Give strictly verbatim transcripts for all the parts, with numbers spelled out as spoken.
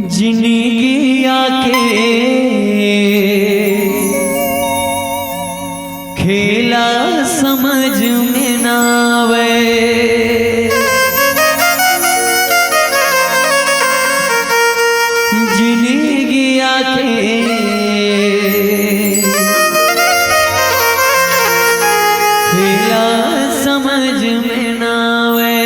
जिनगिया के खेला समझ में ना आवे। जिनगिया के खेला समझ में ना आवे।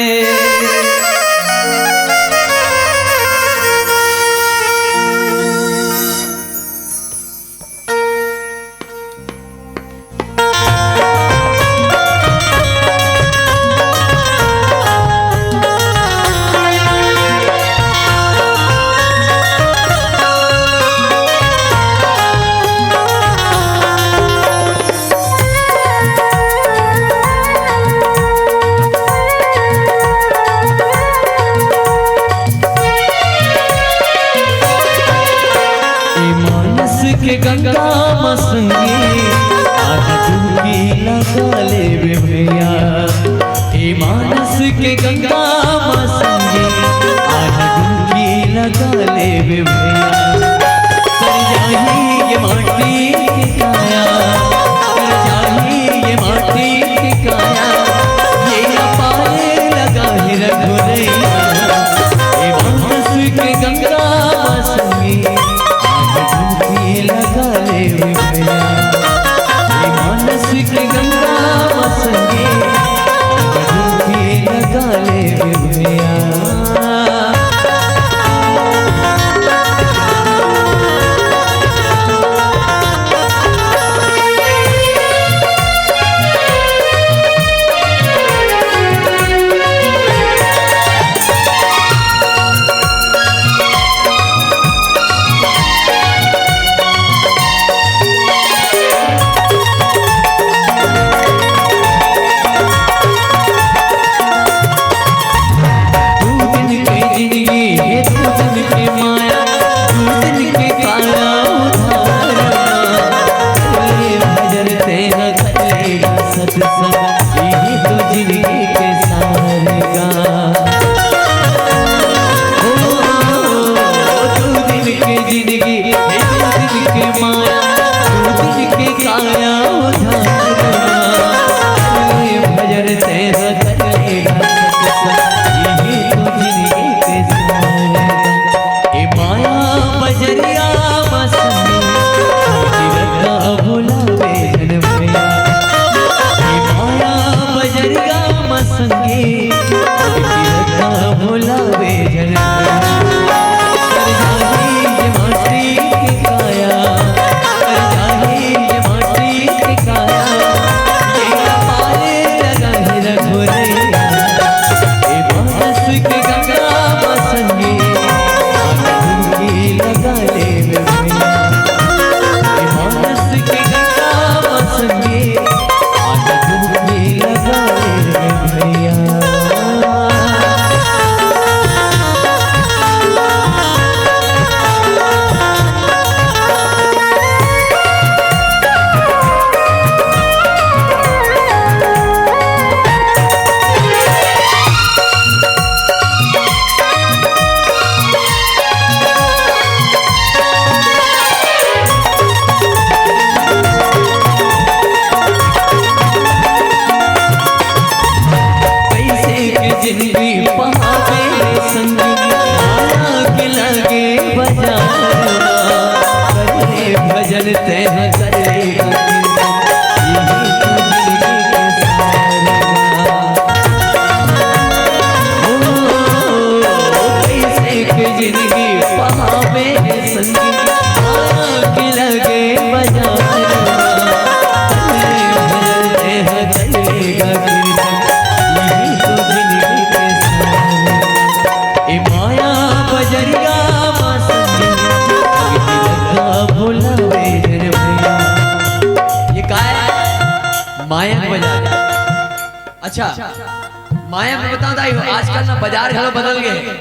ए मानस के गंगा म संगी, आज डुबकी लगा लेबे भैया। ए मानस के गंगा म संगी, आज डुबकी लगा लेबे भैया। तर जाही ये माटी के काया, तर जाही ये माटी के काया, ये ना पाए लगा है रघुरैया। ए मानस के गंगा म संगी, आज डुबकी लगा लेबे भैया। ए मानस के गंगा म संगी, आज डुबकी लगा लेबे भैया। दू दिन के जिनगी हे, दू दिन के माया, दू दिन के काया उधार मा। भजन तेरा करेगा सत्संग, यही तो जिनगी के सार गा। ओ, दू दिन के जिनगी, दू दिन के माया, दू दिन के काया उधार मा। भजन तेरा करेगा सत्संग, यही तो जिनगी के सार गा। ए माया बजरिया म संगी, रंगा भुलावे झन भैया। ए माया बजरिया म संगी, रंगा भुलावे झन भैया। तर जाही ये माटी के काया, तर जाही ये माटी के काया, ये ना पाए लगा है रघुरैया। ए मानस के गंगा म संगी, आज डुबकी लगा लेबे भैया। ए मानस के गंगा म संगी, आज डुबकी लगा लेबे भैया। कैसे के जिनगी पहावे संगी, माया के लगे बाजार मा। कर ले भजन तेह कर ले कीर्तन, यही तो जिनगी के सार गा। ओ, कैसे के जिनगी पहावे संगी, माया के लगे बाजार मा। कर ले भजन तेह कर ले कीर्तन, यही तो जिनगी के सार गा। ए माया बजरिया म संगी, रंगा भुलावे झन भैया। ये काय? मायंक बजार। अच्छा, मायंक में बताओ दाई हो, आजकल ना बजार घलो बदल गए हे।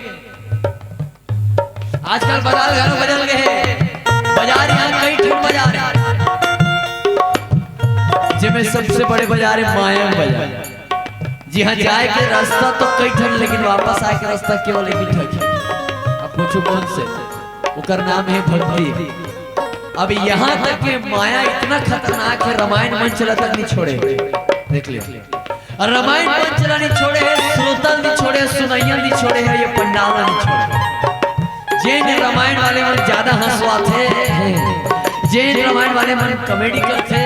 आजकल बजार घलो बदल गए हे। बजार यहाँ कई ठन बजार हे, जेमे सबसे बड़े बजार हे मायंक बजार। जी हाँ, जाए के रास्ता तो कई ठन, लेकिन वापस आए के रास्ता केवल एक ही ठन। अब पूछो कौन से? ओकर नाम हे भक्ति। अब यहाँ तक के माया इतना खतरनाक हे, रामायण मंच ला तक नहीं छोड़े। देख ले, रामायण मंच ला नहीं छोड़े हे, श्रोता नहीं छोड़े, सुनइया नहीं छोड़े हे, ये पंडाल नहीं छोड़े। जेन रामायण वाले मन ज्यादा हंसवाथे, जेन रामायण वाले मन कॉमेडी करथे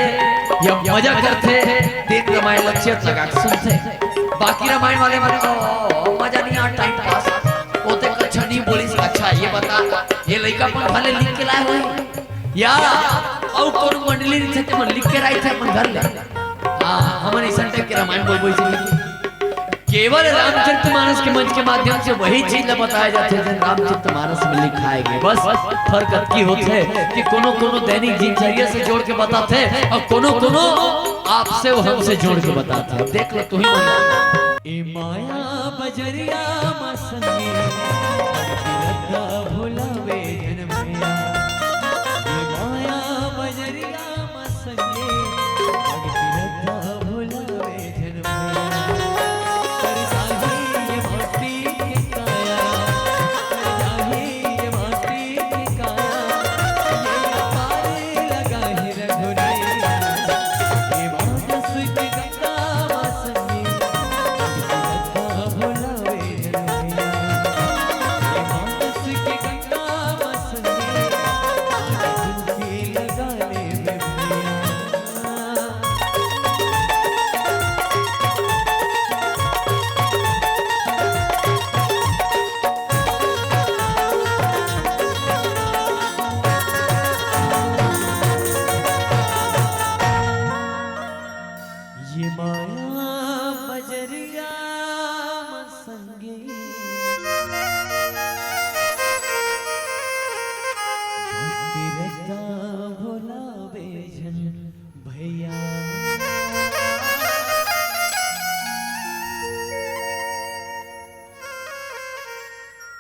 या मजा करथे, तेन रामायण ला चित लगा के सुनथे। बाकी रामायण वाले मन तो मजा नहीं आ, टाइम पास। ओते कच्छा नहीं बोलिस, अच्छा ये बता, ये लइका अपन घर ले लिख के लाए होही या अउ कोनो मंडली रहिथे तेमन लिख के लाए थे अपन घर ले। हाँ, हमन अइसन टाइप के रामायण बोल बोल से केवल रामचरितमानस के मंच के माध्यम से वही चीज ला बताया जाथे, जेन रामचरितमानस में लिखाए गे। बस फर्क अतकी होथे कि कोनो कोनो दैनिक दिनचर्या से जोड़ के बताथे अउ कोनो कोनो आपसे अउ हमसे जोड़ के बताथे। अब देख लो, तू ही बोल। ए माया बजरिया मा संगी, रद्दा भुला